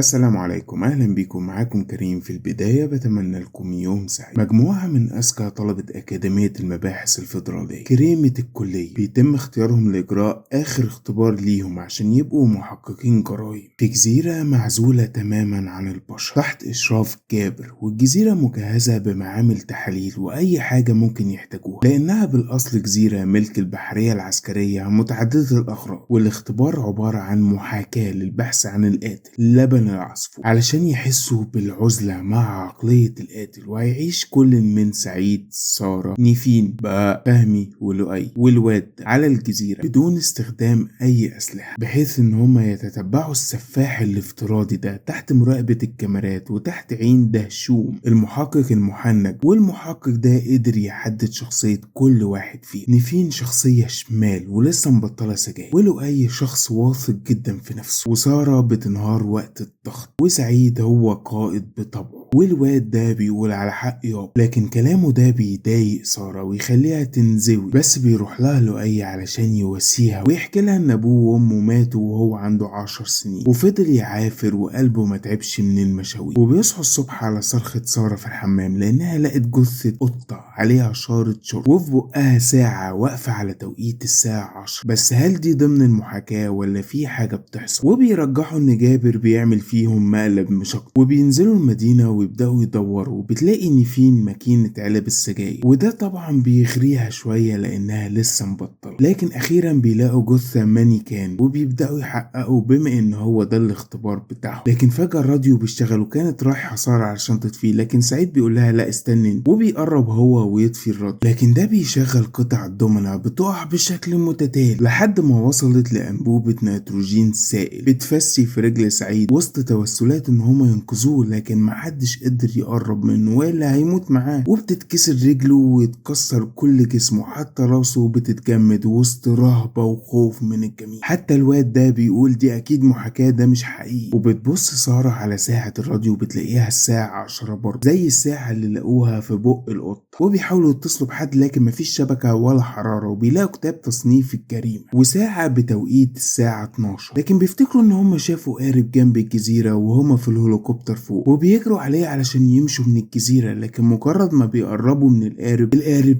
السلام عليكم، أهلا بكم. معاكم كريم. في البداية بتمنى لكم يوم سعيد. مجموعة من أذكى طلبة أكاديمية المباحث الفيدرالية كريمة الكلية بيتم اختيارهم لإجراء آخر اختبار ليهم عشان يبقوا محققين جرائم في جزيرة معزولة تماما عن البشر تحت إشراف جابر. والجزيرة مجهزة بمعامل تحاليل وأي حاجة ممكن يحتاجوها، لأنها بالأصل جزيرة ملك البحرية العسكرية متعددة الأغراض. والاختبار عبارة عن محاكاة للبحث عن القاتل لبن العصفور علشان يحسوا بالعزلة مع عقلية القاتل. وهيعيش كل من سعيد، سارة، نيفين، بقى فهمي ولؤي والواد على الجزيرة بدون استخدام أي أسلحة، بحيث إن هما يتتبعوا السفاح الافتراضي ده تحت مراقبة الكاميرات وتحت عين دهشوم المحقق المحنك. والمحقق ده قدر يحدد شخصية كل واحد فيه. نيفين شخصية شمال ولسه مبطلة سجاير، ولؤي شخص واثق جدا في نفسه، وسارة بتنهار وقت الضغط، وسعيد هو قائد بطبعه، والواد ده بيقول على حق يابا، لكن كلامه ده بيضايق سارة ويخليها تنزوي. بس بيروح لها لؤي علشان يواسيها ويحكي لها ان ابوه وامه ماتوا وهو عنده 10 سنين، وفضل يعافر وقلبه ما تعبش من المشاوير. وبيصحوا الصبح على صرخة سارة في الحمام لانها لقت جثة قطة عليها شارة شرب وفي بقها ساعة واقفة على توقيت الساعة 10. بس هل دي ضمن المحاكاة ولا في حاجة بتحصل؟ وبيرجحوا ان جابر بيعمل فيهم مقلب مش اكتر. وبينزلوا المدينة ويبدأوا يدوروا، وبتلاقي ان فين ماكينة علب السجاير، وده طبعا بيغريها شوية لانها لسه مبطلة. لكن اخيرا بيلاقوا جثة مانيكان وبيبدأوا يحققوا بما ان هو ده الاختبار بتاعهم. لكن فجأة الراديو بيشتغل وكانت رايحة سارة علشان تطفيه، لكن سعيد بيقول لها لا استني، وبيقرب هو ويطفي الراديو، لكن ده بيشغل قطع الدومنة بتقع بشكل متتالي لحد ما وصلت لأنبوبة نيتروجين سائل بتفسي في رجل سعيد وسط توسلات ان هما ينقذوه، لكن محدش قدر يقرب منه ولا هيموت معاه. وبتتكسر رجله ويتكسر كل جسمه، حتى راسه بتتجمد وسط رهبة وخوف من الجميع. حتى الواد ده بيقول دي اكيد محاكاة، ده مش حقيقي. وبتبص سارة على ساعة الراديو بتلاقيها الساعة 10 برضه زي الساعة اللي لقوها في بق القطة. وبيحاولوا يتصلوا بحد لكن مفيش شبكة ولا حرارة، وبيلاقوا كتاب تصنيف الجريمة وساعة بتوقيت الساعة 12، لكن بيفتكروا ان هم شافوا قارب جنب الجزيرة وهما في الهليكوبتر فوق، وبيجروا عليه علشان يمشوا من الجزيرة. لكن مجرد ما بيقربوا من القارب، القارب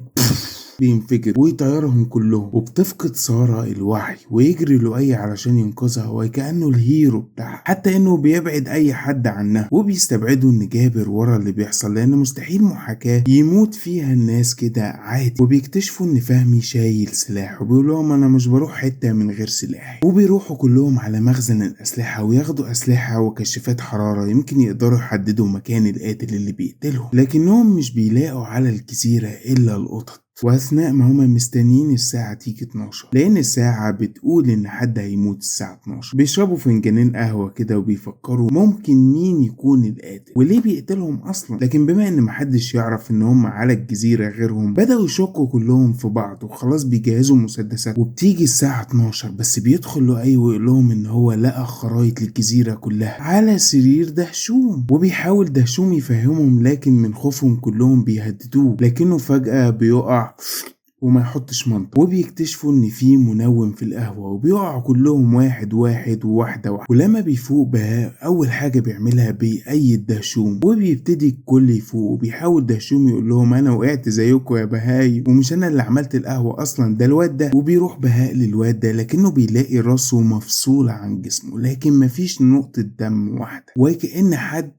بينفجر ويطيرهم كلهم، وبتفقد سارة الوعي ويجري لؤي علشان ينقذها وكأنه ال hero بتاعها، حتى انه بيبعد اي حد عنها. وبيستبعدوا ان جابر ورا اللي بيحصل لان مستحيل محاكاة يموت فيها الناس كده عادي. وبيكتشفوا ان فهمي شايل سلاح وبيقول لهم انا مش بروح حتة من غير سلاح، وبيروحوا كلهم على مخزن الاسلحة وياخدوا اسلحة وكشافات حرارة يمكن يقدروا يحددوا مكان القاتل اللي بيقتلهم، لكنهم مش بيلاقوا على الجزيرة الا القطط. واثناء ما هما مستنيين الساعة تيجي 12 لان الساعة بتقول ان حد هيموت الساعة 12، بيشربوا فنجانين قهوة كده وبيفكروا ممكن مين يكون القاتل وليه بيقتلهم اصلا. لكن بما ان محدش يعرف ان هما على الجزيرة غيرهم بدأوا يشكوا كلهم في بعض وخلاص بيجهزوا مسدسات. وبتيجي الساعة 12 بس بيدخل لؤي ويقول لهم ان هو لقى خرايط للجزيرة كلها على سرير دهشوم، وبيحاول دهشوم يفهمهم لكن من خوفهم كلهم بيهددوه، لكنه فجأة بيقع وما يحطش منطق. وبيكتشفوا ان في منوم في القهوة وبيقعوا كلهم واحد واحد وواحدة واحدة. ولما بيفوق بهاء اول حاجة بيعملها بيأيد دهشوم وبيبتدي الكل يفوق. وبيحاول دهشوم يقول لهم انا وقعت زيكم يا بهاي ومش انا اللي عملت القهوة اصلا، ده الواد ده. وبيروح بهاء للواد ده لكنه بيلاقي راسه مفصولة عن جسمه، لكن مفيش نقطة دم واحدة وكأن حد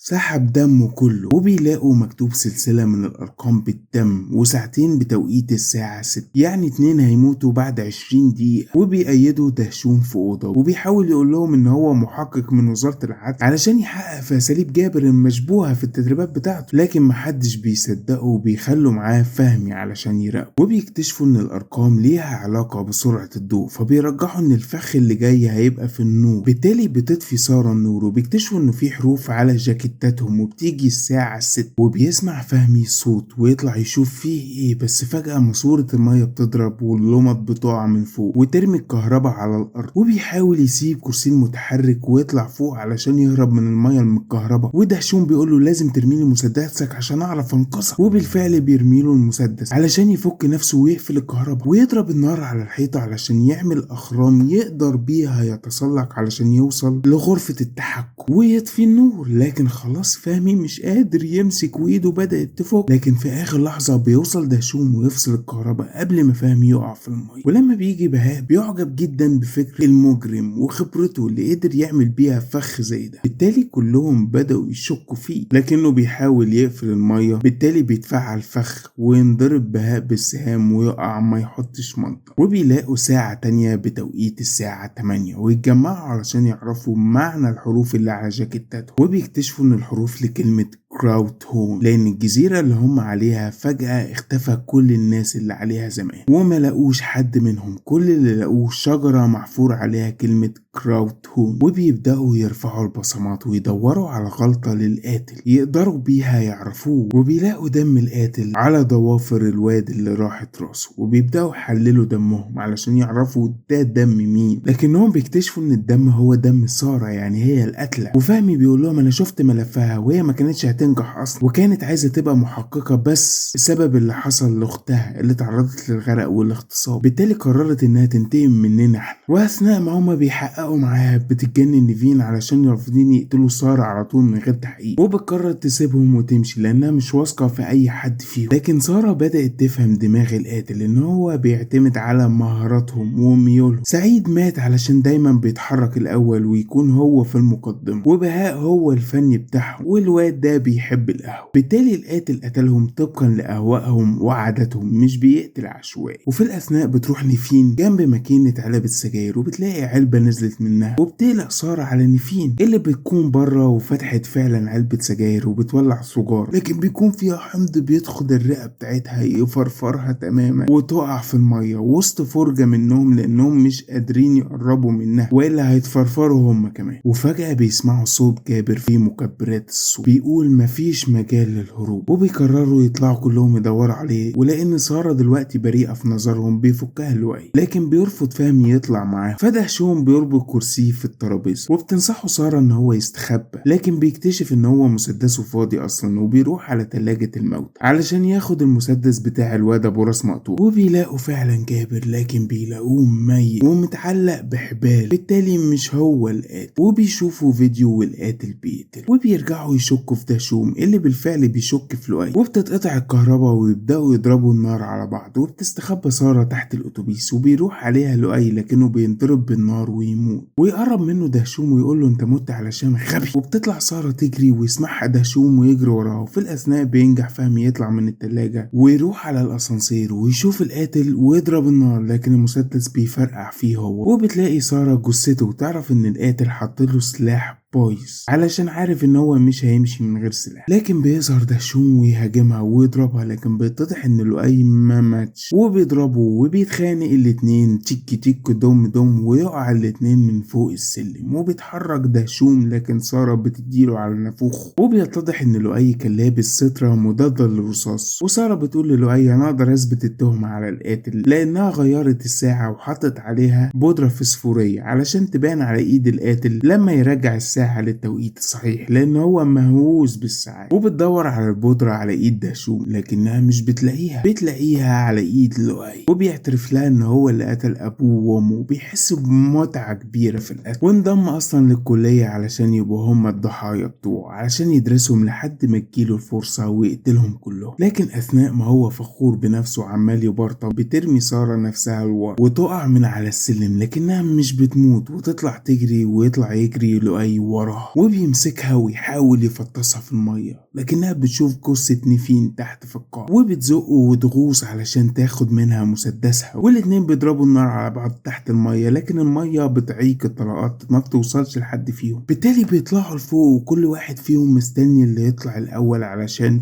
سحب دمه كله. وبيلاقوا مكتوب سلسلة من الأرقام بالدم وساعتين بتوقيت الساعة 6، يعني 2 هيموتوا بعد 20 دقيقة. وبيأيدوا دهشوم في أوضة وبيحاول يقول لهم إن هو محقق من وزارة العدل علشان يحقق في أساليب جابر المشبوهة في التدريبات بتاعته، لكن محدش بيصدقه وبيخلوا معاه فهمي علشان يراقبه. وبيكتشفوا إن الأرقام ليها علاقة بسرعة الضوء، فبيرجحوا إن الفخ اللي جاي هيبقى في النور، بالتالي بتطفي سارة النور. وبيكتشفوا إنه في حروف على جاكيت جاكيتاتهم. وبتيجي الساعة 6 وبيسمع فهمي صوت ويطلع يشوف فيه ايه، بس فجأة ماسورة المية بتضرب واللمط بتقع من فوق وترمي الكهرباء على الأرض. وبيحاول يسيب كرسي المتحرك ويطلع فوق علشان يهرب من المية المتكهربة، ودهشوم بيقول له لازم ترميلي مسدسك عشان اعرف انقذك، وبالفعل بيرميله المسدس علشان يفك نفسه ويقفل الكهرباء ويضرب النار على الحيطة علشان يعمل اخرام يقدر بيها يتسلق علشان يوصل لغرفة التحكم ويطفي النور. لكن خلاص فهمي مش قادر يمسك وايده بدأت تفك، لكن في اخر لحظة بيوصل دهشوم ويفصل الكهرباء قبل ما فهمي يقع في المية. ولما بيجي بهاء بيعجب جدا بفكر المجرم وخبرته اللي قدر يعمل بيها فخ زي ده، بالتالي كلهم بدأوا يشكوا فيه، لكنه بيحاول يقفل المية، بالتالي بيتفعل فخ وينضرب بهاء بالسهام ويقع ما يحطش منطق. وبيلاقوا ساعة تانية بتوقيت الساعة 8 ويتجمعوا علشان يعرفوا معنى الحروف اللي على جاكيتاتهم، وبيكتشفوا ان الحروف لكلمة كراوتهون، لان الجزيرة اللي هم عليها فجأة اختفى كل الناس اللي عليها زمان وما لقوش حد منهم، كل اللي لقوه شجرة محفور عليها كلمة كراوتهون. وبيبدأوا يرفعوا البصمات ويدوروا على غلطة للقاتل يقدروا بيها يعرفوه، وبيلاقوا دم القاتل على ضوافر الواد اللي راحت راسه، وبيبدأوا يحللوا دمهم علشان يعرفوا ده دم مين، لكنهم بيكتشفوا ان الدم هو دم سارة، يعني هي القاتلة. وفهمي بيقول لهم انا شفت ملفها وهي ما كانتش هتنجح اصلا، وكانت عايزة تبقى محققة بس بسبب اللي حصل لاختها اللي تعرضت للغرق والاغتصاب، بالتالي قررت انها تنتقم مننا احنا. واثناء ما هما بيحققوا معاها بتتجنن نيفين علشان رافضين يقتلوا سارة على طول من غير تحقيق، وبتقرر تسيبهم وتمشي لانها مش واثقة في اي حد فيهم. لكن سارة بدأت تفهم دماغ القاتل ان هو بيعتمد على مهاراتهم وميولهم. سعيد مات علشان دايما بيتحرك الاول ويكون هو في المقدمة، وبهاء هو الفني بتاعهم، والواد ده بيحب القهوة، بالتالي القاتل قتلهم طبقا لأهوائهم وعاداتهم، مش بيقتل عشوائي. وفي الأثناء بتروح نيفين جنب ماكينة علبة سجاير وبتلاقي علبة نزلت منها، وبتقلق سارة على نيفين اللي بتكون بره وفتحت فعلا علبة سجاير وبتولع سجارة، لكن بيكون فيها حمض بيدخل الرئة بتاعتها يفرفرها تماما وتقع في المية وسط فرجة منهم لأنهم مش قادرين يقربوا منها وإلا هيتفرفروا هم كمان. وفجأة بيسمعوا صوت جابر في مكبرات الصوت بيقول مفيش مجال للهروب، وبيقرروا يطلعوا كلهم يدوروا عليه، ولأن سارة دلوقتي بريئة في نظرهم بيفكها لؤي، لكن بيرفض فهمي يطلع معاه، فدهشوم بيربط كرسيه في الترابيزة وبتنصحه سارة ان هو يستخبى، لكن بيكتشف ان هو مسدسه فاضي اصلا، وبيروح على تلاجة الموت علشان ياخد المسدس بتاع الواد ابو راس مقطوع، وبيلاقوا فعلا جابر لكن بيلاقوه ميت ومتعلق بحبال، بالتالي مش هو القاتل. وبيشوفوا فيديو والقاتل بيقتل، وبيرجعوا يشكوا في دهشوم اللي بالفعل بيشك في لؤي، وبتتقطع الكهرباء ويبداوا يضربوا النار على بعض، وبتستخبى سارة تحت الاتوبيس وبيروح عليها لؤي لكنه بينضرب بالنار ويموت، ويقرب منه دهشوم ويقول له انت مت علشان غبي، وبتطلع سارة تجري ويسمعها دهشوم ويجري وراها. وفي الاثناء بينجح فهمي يطلع من التلاجة ويروح على الاسانسير ويشوف القاتل ويضرب النار، لكن المسدس بيفرقع فيه هو، وبتلاقي سارة جثته وتعرف ان القاتل حط له سلاح بايظ علشان عارف ان هو مش هيمشي من غير سلاح. لكن بيظهر دهشوم ويهاجمها ويضربها، لكن بيتضح ان لؤي ما ماتش، وبيضربه وبيتخانق الاتنين تيك تيك دم دم، ويقع الاتنين من فوق السلم، وبيتحرك دهشوم لكن سارة بتديله على نافوخه، وبيتضح ان لؤي كان لابس سترة مضادة للرصاص، وسارة بتقول للؤي انا اقدر اثبت التهمة على القاتل لانها غيرت الساعة وحطت عليها بودرة فسفورية علشان تبان على ايد القاتل لما يرجع الساعة للتوقيت الصحيح لان هو مهووس بالساعات. وبتدور على البودرة على ايد دهشوم لكنها مش بتلاقيها، بتلاقيها على ايد لؤي، وبيعترف لها ان هو اللي قتل ابوه وامه، وبيحس بمتعة كبيرة في القتل، وانضم اصلا للكلية علشان يبقوا هما الضحايا بتوعه علشان يدرسهم لحد ما تجيله الفرصة ويقتلهم كلهم. لكن اثناء ما هو فخور بنفسه عمال يبرطم بترمي سارة نفسها لورا وتقع من على السلم، لكنها مش بتموت وتطلع تجري ويطلع يجري لؤي وراها، وبيمسكها ويحاول يفطسها في المية، لكنها بتشوف جثة نيفين تحت في القاع وبتزقه وتغوص علشان تاخد منها مسدسها، والاتنين بيضربوا النار على بعض تحت المية، لكن المية بتعيق الطلقات ما بتوصلش لحد فيهم، بالتالي بيطلعوا لفوق وكل واحد فيهم مستني اللي يطلع الأول علشان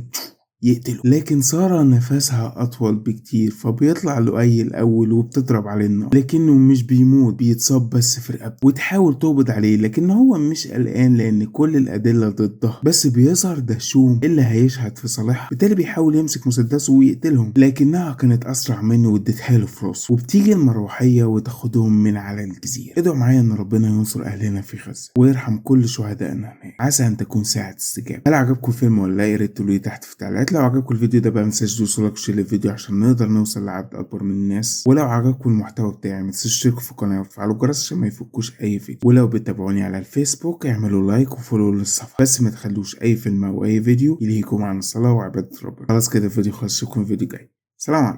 يقتله، لكن سارة نفسها أطول بكتير، فبيطلع لؤي الأول وبتضرب عليه النار، لكنه مش بيموت، بيتصاب بس في رقبته، وتحاول تقبض عليه لكن هو مش قلقان لأن كل الأدلة ضدها. بس بيظهر دهشوم اللي هيشهد في صالحها، بالتالي بيحاول يمسك مسدسه ويقتلهم، لكنها كانت أسرع منه واديتها له في راسه، وبتيجي المروحية وتاخدهم من على الجزيرة. ادعوا معايا إن ربنا ينصر أهلنا في غزة ويرحم كل شهدائنا هناك، عسى أن تكون ساعة استجابة. هل عجبكم الفيلم ولا لا؟ يا ريت تقولوا لي تحت في التعليقات. لو عجبكم الفيديو ده بقى متنساش تدوسوا like و share للفيديو عشان نقدر نوصل لعدد اكبر من الناس. ولو عجبكم المحتوى بتاعي متنسوش تشتركوا في القناه وتفعلوا الجرس عشان ما يفوتكوش اي فيديو. ولو بتتابعوني على الفيسبوك اعملوا like و follow للصفحه، بس ما تخلوش اي فيلم او اي فيديو يلهيكم عن الصلاه وعباده ربنا. خلاص كده الفيديو خلص، اشوفكم في فيديو جاي. سلام عليكم.